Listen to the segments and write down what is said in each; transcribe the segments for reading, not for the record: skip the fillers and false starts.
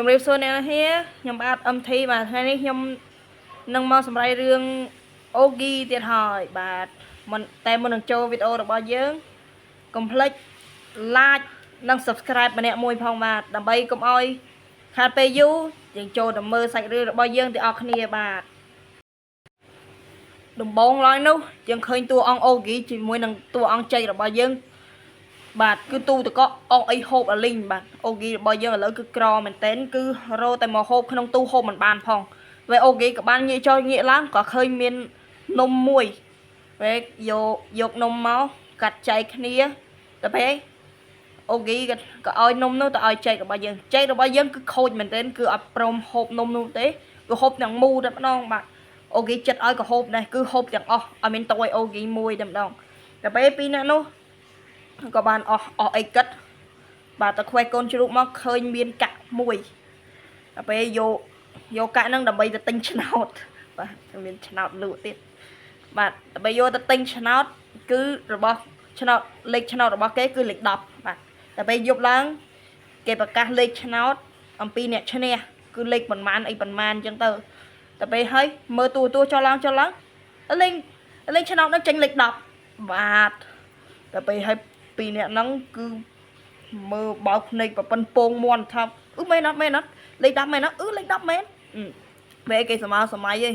ជំរាបសួរអ្នកនរគ្នាខ្ញុំបាទ MT បាទថ្ងៃនេះខ្ញុំនឹងមកសម្រាយរឿងអូគីទៀតហើយបាទមិនតែមុននឹងចូលវីដេអូរបស់យើងកុំភ្លេច like និង subscribe ម្នាក់មួយផងបាទដើម្បីកុំឲ្យខាតពេលយូរយើងចូលទៅមើលសាច់រឿងរបស់យើងទាំងអស់គ្នាបាទដំបងឡើយនោះយើងឃើញតួអង្គអូគីជាមួយនឹងតួអង្គជ័យរបស់យើង បាទគឺទូតកកអងអីហូបអាលីងបាទអូគីរបស់យើងឥឡូវគឺក្រមែនតែនគឺរោតែមកហូបក្នុងទូហូបមិនបានផងពេលអូគីក៏បានងាកចុះងាកឡើងក៏ឃើញមាននំមួយពេលយកយកនំមកកាត់ចែកគ្នាទៅពេលអូគីក៏ក៏ឲ្យនំនោះទៅឲ្យចែករបស់យើងចែករបស់យើងគឺខូចមែនតែនគឺអត់ព្រមហូបនំនោះទេគឺហូបទាំងមូលតែម្ដងបាទអូគីចិត្តឲ្យក៏ហូបដែរគឺហូបទាំងអស់អត់មានតឲ្យអូគីមួយតែម្ដងតែពេលពីរនាក់នោះ ក៏បានអស់អស់អីគិតបាទទៅខ្វេះកូនជ្រូកមកឃើញមានកាក់មួយដល់ពេលយកយកកាក់ហ្នឹងដើម្បីទៅទិញឆ្នោតបាទមានឆ្នោតលក់ទៀតបាទដើម្បីយកទៅទិញឆ្នោតគឺរបស់ឆ្នោតលេខឆ្នោតរបស់គេគឺលេខ10បាទតែពេលយប់ឡើងគេប្រកាសលេខឆ្នោតអំពីអ្នកឈ្នះគឺលេខប៉ុន្មានអីប៉ុន្មានអញ្ចឹងទៅតែពេលហើយមើលទូទួចុះឡើងចុះឡើងលេខលេខឆ្នោតហ្នឹងចេញលេខ10បាទ តែពេលឲ្យពីរអ្នកហ្នឹងគឺមើលបើកភ្នែកប្រពន្ធពងមន់ថាអឺមែនអត់មែនអត់លេខ10មែនអត់អឺលេខ10មែនអឺពេលគេសម័យសម័យឯង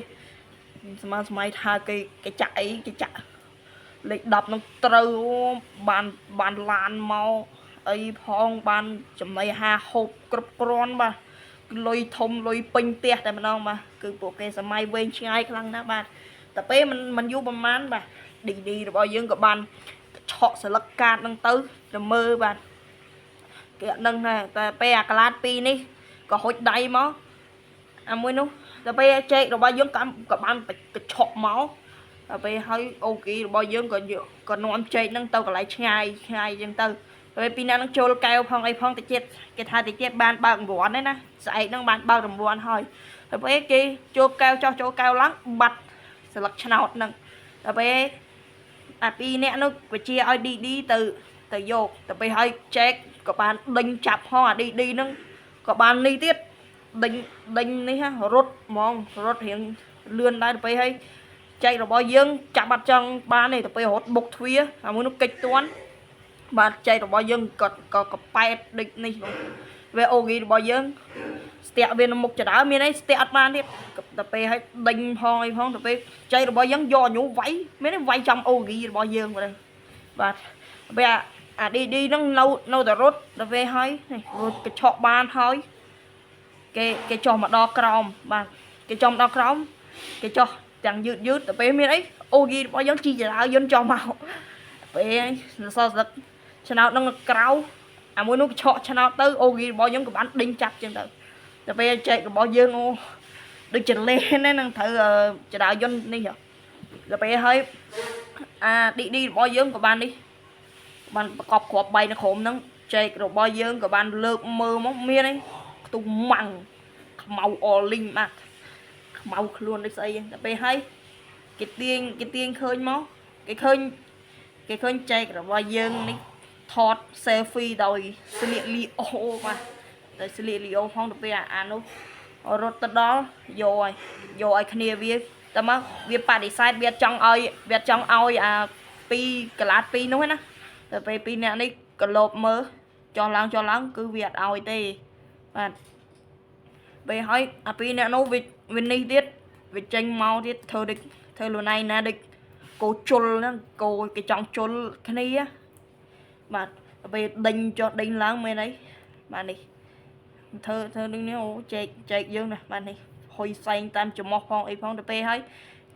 សម័យសម័យថាគេគេចាក់អីគេចាក់លេខ10ហ្នឹងត្រូវបានបានឡានមកអីផងបានចំណីអាហារហូបគ្រប់គ្រាន់បាទគឺលុយធំលុយពេញផ្ទះតែម្ដងបាទគឺពួកគេសម័យវែងឆ្ងាយខ្លាំងណាស់បាទតែពេលมันมันយូរប្រហែលបាទឌីឌីរបស់យើងក៏បាន ឆក់ស្លឹកកាតហ្នឹងទៅទៅមើលបាទគេអត់ដឹងដែរតែពេលអាកាឡាតពីរនេះក៏ហុចដៃមកអាមួយនោះតែពេលចេករបស់យើងក៏ក៏បានកញ្ឆក់មកតែពេលហើយអូគីរបស់យើងក៏យកក៏នាំចេកហ្នឹងទៅកន្លែងឆ្ងាយឆ្ងាយអញ្ចឹងទៅពេលពីរនាក់ហ្នឹងចូលកែវផងអីផងតិចទៀតគេថាតិចទៀតបានបើករង្វាន់ហ្នឹងណាស្អែកហ្នឹងបានបើករង្វាន់ហើយហើយពេលគេចូលកែវចោះចូលកែវឡើងបាត់ស្លឹកឆ្នោតហ្នឹងតែពេល អាពីរនាក់នោះវិជាឲ្យ DD ទៅទៅយកទៅពេលឲ្យចែកក៏បានដេញចាប់ផងអា DD ហ្នឹងក៏បាននេះទៀតដេញដេញនេះហ่ะរត់ហ្មងរត់រៀងលឿនដែរទៅពេលឲ្យចែករបស់យើងចាប់បាត់ចង់បានទេទៅពេលរត់បុកទ្វារអាមួយនោះកិច្ចតាន់បាទចែករបស់យើងក៏ក៏កប៉ែតដូចនេះហ្មងវាអូគីរបស់យើង ស្ទាក់វានៅមុខចដើមានអីស្ទាក់អត់បានទៀតទៅពេលឲ្យដេញផងអីផងទៅពេលចៃរបស់យើងយកញូវាយមានអីវាយចំអូគីរបស់យើងបាទបាទពេលអាអាឌីឌីហ្នឹងនៅនៅតែរត់ទៅពេលហើយនេះរត់កញ្ឆក់បានហើយគេគេចុះមកដល់ក្រោមបាទគេចុះមកដល់ក្រោមគេចុះទាំងយឺតយឺតទៅពេលមានអីអូគីរបស់យើងជីចដើយន្តចុះមកពេលសល់ស្លឹកឆ្នោតហ្នឹងនៅក្រៅអាមួយនោះកញ្ឆក់ឆ្នោតទៅអូគីរបស់យើងក៏បានដេញចាប់ចឹងទៅ តែពេលចែករបស់យើងអូដូចចលេនហ្នឹងត្រូវចដៅយន្តនេះដល់ពេលហើយអាឌីឌីរបស់យើងក៏បាននេះបានប្រកបគ្រាប់បែកនៅក្រុមហ្នឹងចែករបស់យើងក៏បានលើកមើលមកមានអីខ្ទុះម៉ាំងខ្មៅអលីងបាទខ្មៅខ្លួនដូចស្អីហ្នឹងតែពេលហើយគេទាញគេទាញឃើញមកគេឃើញគេឃើញចែករបស់យើងនេះថត selfie ដោយស្លៀកលីអូបាទ តែស្លៀកលីអូផងទៅពេលអាអានោះរត់ទៅដល់យកឲ្យយកឲ្យគ្នាវាតែមកវាបដិសេធវាចង់ឲ្យវាចង់ឲ្យអាពីរកលាតពីរនោះឯណាតែពេលពីរអ្នកនេះក៏លោបមើលចោះឡើងចោះឡើងគឺវាអត់ឲ្យទេបាទពេលហើយអាពីរអ្នកនោះវាវានេះទៀតវាចេញមកទៀតធ្វើដូចធ្វើខ្លួនឯងណាដូចគោជុលហ្នឹងគោគេចង់ជុលគ្នាបាទពេលដេញចុះដេញឡើងមែនអីបាទនេះ ធ្វើធ្វើនឹងនេះអូចែកចែកយើងណាបាទនេះហុយសែងតាមច្រមុះផងអីផងទៅពេលហើយ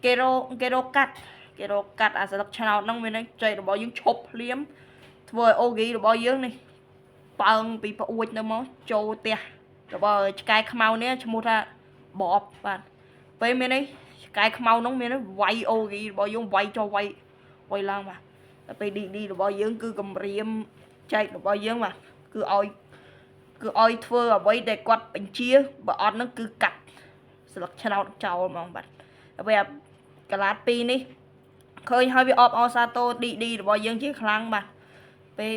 គេរកគេរកកាត់គេរកកាត់អាស្លឹកឆ្នោតហ្នឹងមានចែករបស់យើងឈប់ភ្លាមធ្វើឲ្យអូគីរបស់យើងនេះប៉ើងពីប្អួចនៅមកចូលផ្ទះរបស់ឆ្កែខ្មៅនេះឈ្មោះថាបបបាទពេលមាននេះឆ្កែខ្មៅហ្នឹងមានវាយអូគីរបស់យើងវាយចុះវាយវាយឡើងបាទតែពេលឌីឌីរបស់យើងគឺគម្រាមចែករបស់យើងបាទគឺឲ្យ គឺឲ្យធ្វើអ្វីដែលគាត់បញ្ជាបើអត់ហ្នឹងគឺកាត់ស្លឹកឆ្នោតចោលហ្មងបាទហើយពេលអាកាឡាតពីរនេះឃើញហើយវាអបអសាទរឌីឌីរបស់យើងជាខ្លាំងបាទពេល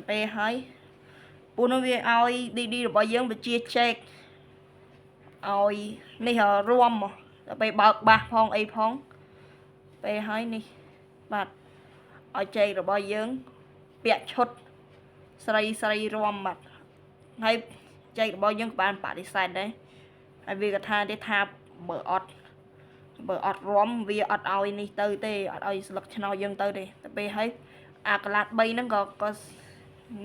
ពេលហើយពួកនោះវាឲ្យឌីឌីរបស់យើងបញ្ជាចែក ឲ្យនេះរួមដល់ពេលបើកបាសផងអីផងពេលហើយនេះបាទឲ្យចេករបស់យើងពាក់ឈុតស្រីស្រីរំបាទហើយចេករបស់យើងក៏បានបដិសេធដែរហើយវាក៏ថាទៀតថាបើអត់រំវាអត់ឲ្យនេះទៅទេអត់ឲ្យស្លឹកឆ្នោតយើងទៅទេតែពេលហើយអាកលាត3ហ្នឹងក៏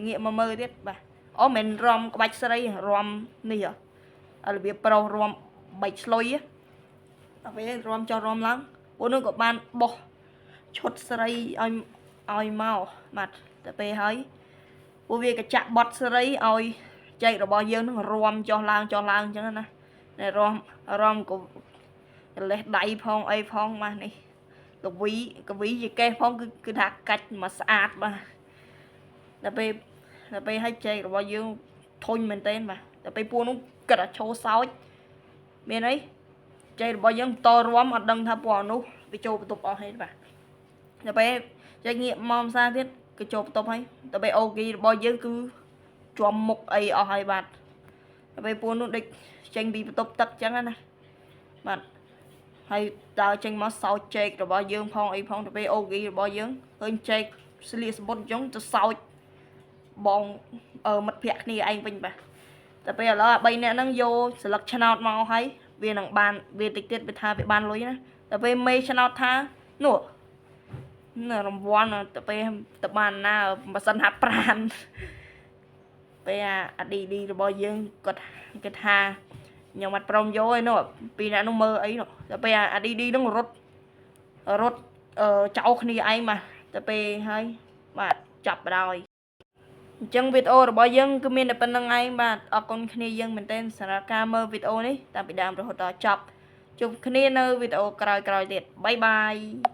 ងាកមកមើលទៀតបាទអូមិនរំក្បាច់ស្រីរំនេះហ៎របៀបប្រុសរំបែកស្លុយដល់ពេលរំចុះរំឡើងពួកនោះក៏បានបោះឈុតស្រីឲ្យមកបាទតែពេលហើយពួកវាក៏ចាក់បត់ស្រីឲ្យចែករបស់យើងនឹងរំចុះឡើងចុះឡើងអញ្ចឹងណាតែរំរំក៏កលេសដៃផងអីផងបាទនេះកវីកវីជាកេះផងគឺថាកាច់មកស្អាតបាទដល់ពេលឲ្យចែករបស់យើងធុញមែនទែនបាទដល់ពេលពួកនោះគិតតែឈោសោចមានអីចែករបស់យើងតរំអត់ដឹងថាពួកនោះវាចូលបន្ទប់អស់ហើយបាទដល់ពេលចែកងាកមកម្សាទៀតគឺចូលបន្ទប់ហើយដល់ពេលអូគីរបស់យើងគឺជាប់មុខអីអស់ហើយបាទដល់ពេលពួកនោះដូចចេញពីបន្ទប់ទឹកអញ្ចឹងណាបាទហើយដើរចេញមកសោចចេករបស់យើងផងអីផងទៅពេលអូគីរបស់យើងឃើញចេកស្លៀកសម្បុតអញ្ចឹងទៅសោចបងមិត្តភក្តិគ្នាឯងវិញបាទតែពេលឥឡូវអា3នាក់ហ្នឹងយកស្លឹកឆ្នោតមកហើយវានឹងបានវាតិចទៀតវាថាវាបានលុយណាតែពេលមេឆ្នោតថានោះណារង្វាន់ទៅពេលទៅបានណាម៉ាស៊ីនហាត់ប្រានពេលអាឌីឌីរបស់យើងគាត់គេថាខ្ញុំអត់ព្រមយកឯនោះពីអ្នកនោះមើលអីនោះតែពេលអាឌីឌីហ្នឹងរត់រត់ចោលគ្នាឯងបាទតែពេលហើយបាទចាប់បណ្ដោយអញ្ចឹងវីដេអូរបស់យើងគឺមានតែប៉ុណ្្នឹងឯងបាទអរគុណគ្នាយើងមែនទែនសម្រាប់ការមើលវីដេអូនេះតាំងពីដើមរហូតដល់ចប់ជួបគ្នានៅវីដេអូក្រោយៗទៀត bye bye.